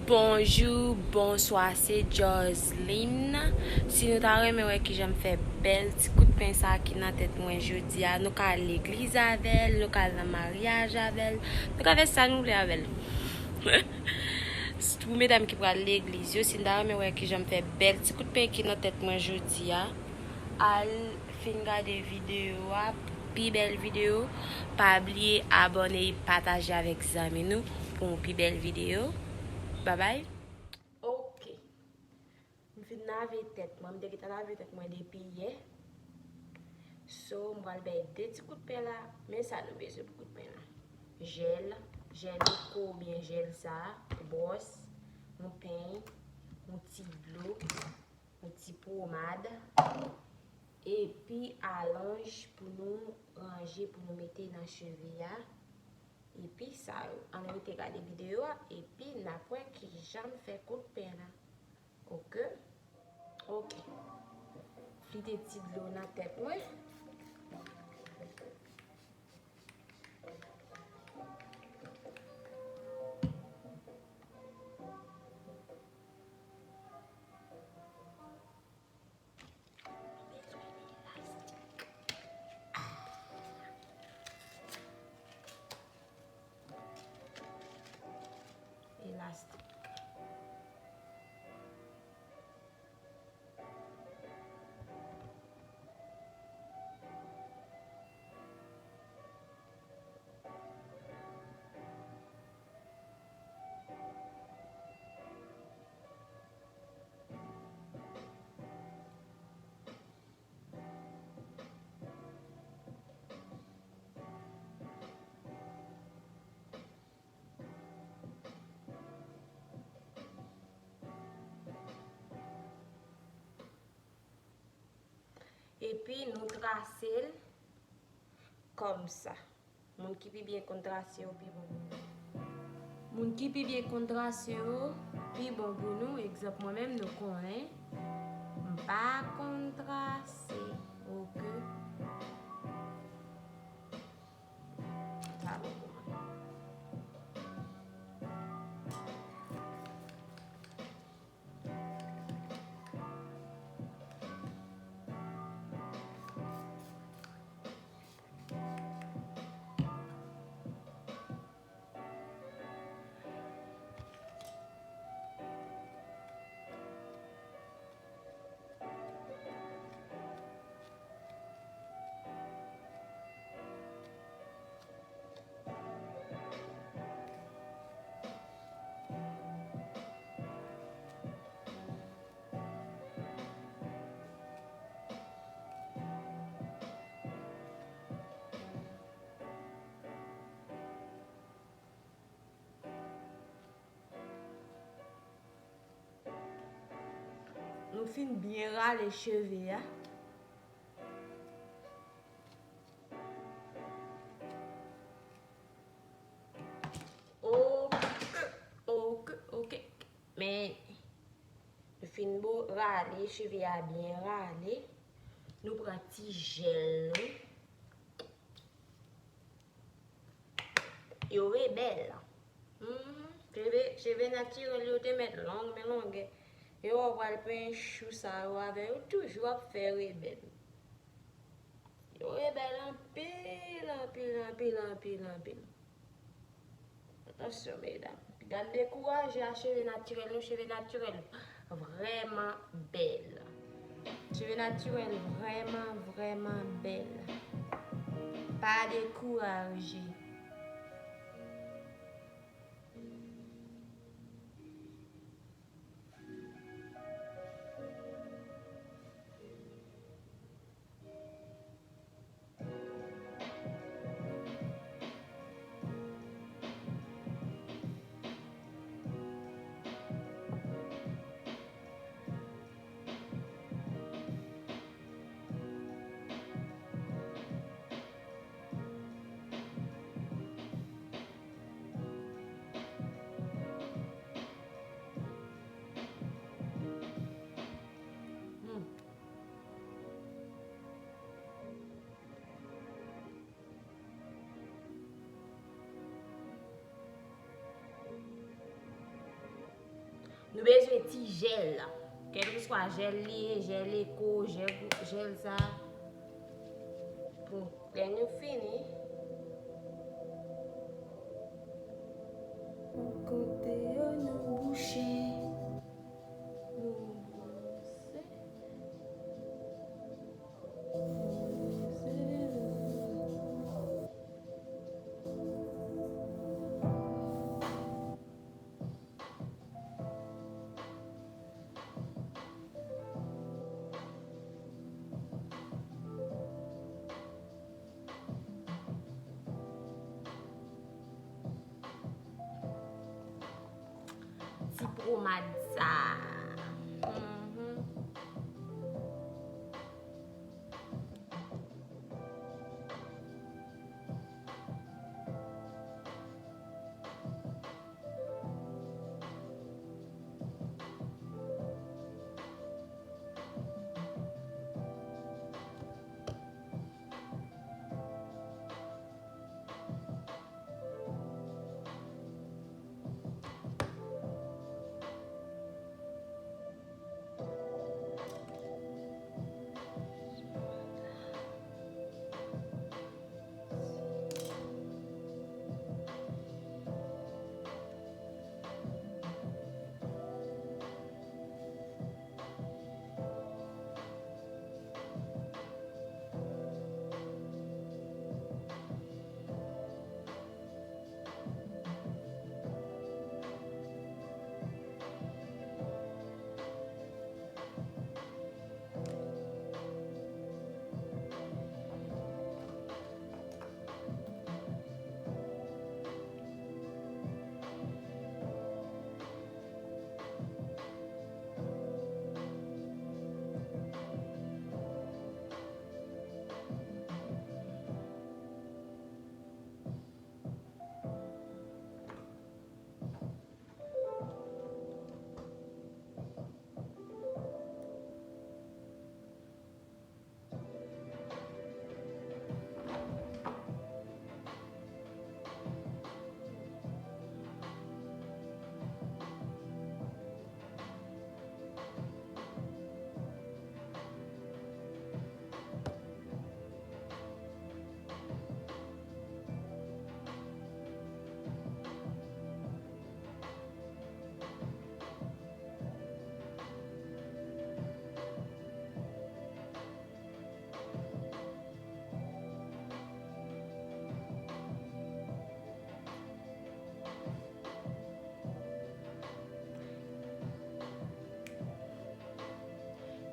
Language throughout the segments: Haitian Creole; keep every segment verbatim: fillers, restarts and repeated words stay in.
Bonjou, bonswa, se Joseline. Si nou ta renmen wè kijan m fè bèl ti kout pen sa ki nan tèt mwen jodi a, nou ka al legliz avè l, nou ka al nan maryaj avè l, nou ka fè sa nou vle avè l. Pou medam ki pral legliz yo, si n ta renmen wè kijan m fè bèl ti kout pen ki nan tèt mwen jodi a, al fin gade videyo a, pi bèl videyo. Pa bliye abòne e pataje avèk zanmi nou pou yon pi bèl videyo. Babay. Ok. M fin lave tèt mwen. M te gentan lave tèt mwen depi yè. So, m pral bay de ti kout pen la. Men sa nou bezwen pou kout pen la. Jèl, jèl koko oubyen jèl sa, bwòs, yon peny, yon ti dlo, yon ti pomad, epi alonj pou nou ranje, pou nou mete nan cheve a. Epi sa yo, ann rete gade videyo a, epi n ap wè kijan m fè kout pen la. Ok? Ok. Flite ti dlo nan tèt mwen. Elastik. Epi nou trase l kòmsa. Moun ki pi byen konn trase yo pi bon pou nou. Moun ki pi byen konn trase yo pi bon pou nou. Egzanp, mwen menm, nou konnen m pa konn trase. Ok. Sa bon pou mwen. Nou fin byen rale cheve a. Ok, ok, ok. Men, nou fin bo rale, cheve a byen rale. Nou pran ti jèl nou. Yo rebèl. Mhm. Cheve, cheve natirèl yo te mèt long, men longè. Yo wè w pral penyen chou sa yo avè yo, toujou ap fè rebèl. Yo rebèl anpil, anpil, anpil, anpil, anpil. Atansyon, medam. Gad dekouraje a cheve natirèl nou, cheve natirèl vrèman bèl. Cheve natirèl vrèman, vrèman bèl. Pa dekouraje. Nou bezwen ti jèl. Kèlkeswa jèl li ye, jèl eko, jèl, jèl sa. Bon, lè nou fini, kote yo nou bouche, nou bouche. Ti pomad sa. Mhm.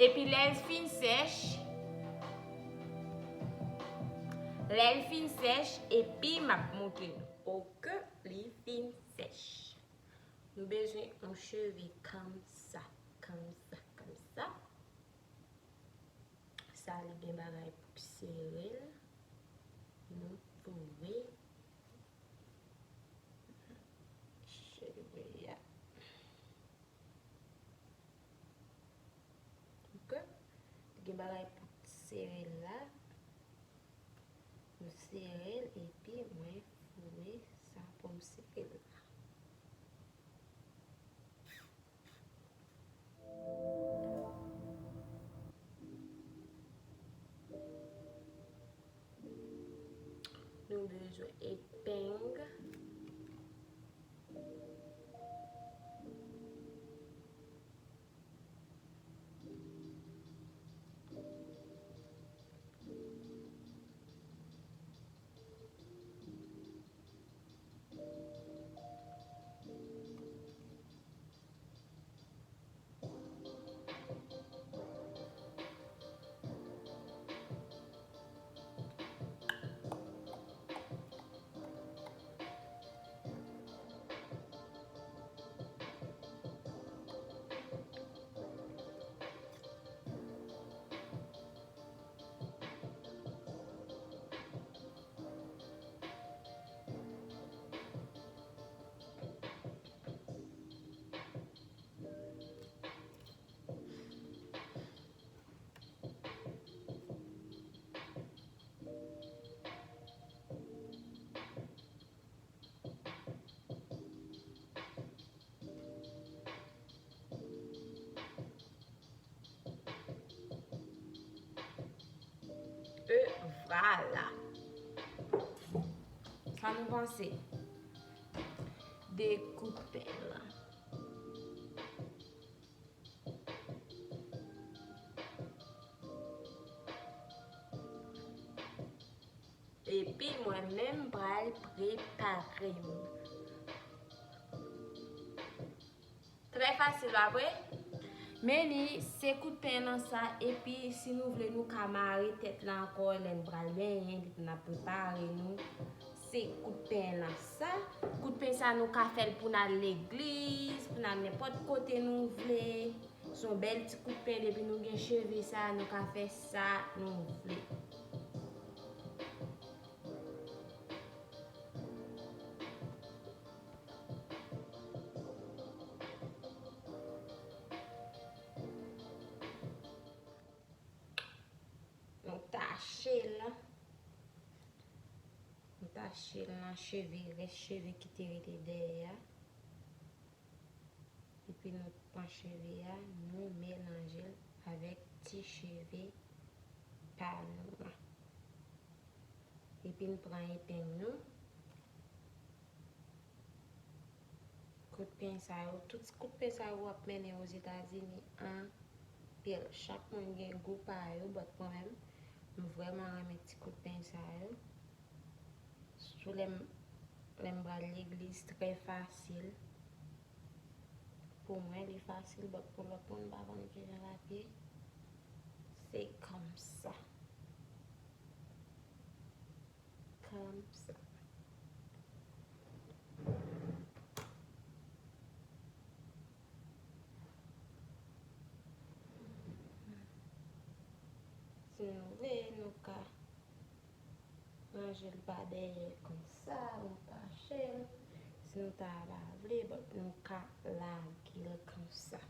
Epi lè l fin sèch, lè l fin sèch, epi m ap montre nou. Pou ke li fin sèch. Nou bezwen yon cheve kòmsa, kòmsa, kòmsa. Sa li gen bagay pou sere l. Nou foure cheve a. Ok? Li gen bagay pou sere l la. M sere l epi mwen foure sa pou m sere l la. Nou bezwen epeng. Ala. Sa nou panse de kout pen lan? Epi mwen menm pral prepare m. Trè fasil, pa vre? Men li, se kout pen lan sa, epi si nou vle, nou ka mare tèt la ankò lè n pral benyen, depi n ap prepare nou. Se kout pen lan sa. Kout pen sa, nou ka fè l pou n al legliz, pou n al nenpòt kote nou vle. Se yon bèl ti kout pen, depi nou gen cheve sa, nou ka fè sa nou vle. Nou tache l. Nou tache l nan cheve, rès cheve ki te rete dèyè a. Epi nou pran cheve a, nou melanje l avèk ti cheve pa nou an. Epi n pran epeng nou. Kout pen sa yo, tout kout pen sa yo w ap mennen Ozetazini anpil. Chak moun gen gou pa yo, but mwen menm, m vrèman renmen ti kout pen sa yo. Sitou lè m, lè m pral legliz, trè fasil. Pou mwen, li fasil, but pou lòt moun, m pa konn kijan l ap ye. Se kòmsa. Kòmsa. Si nou vle, nou ka ranje l pa dèyè konsa, nou tache l. Si nou ta pa vle, but nou ka lage l konsa.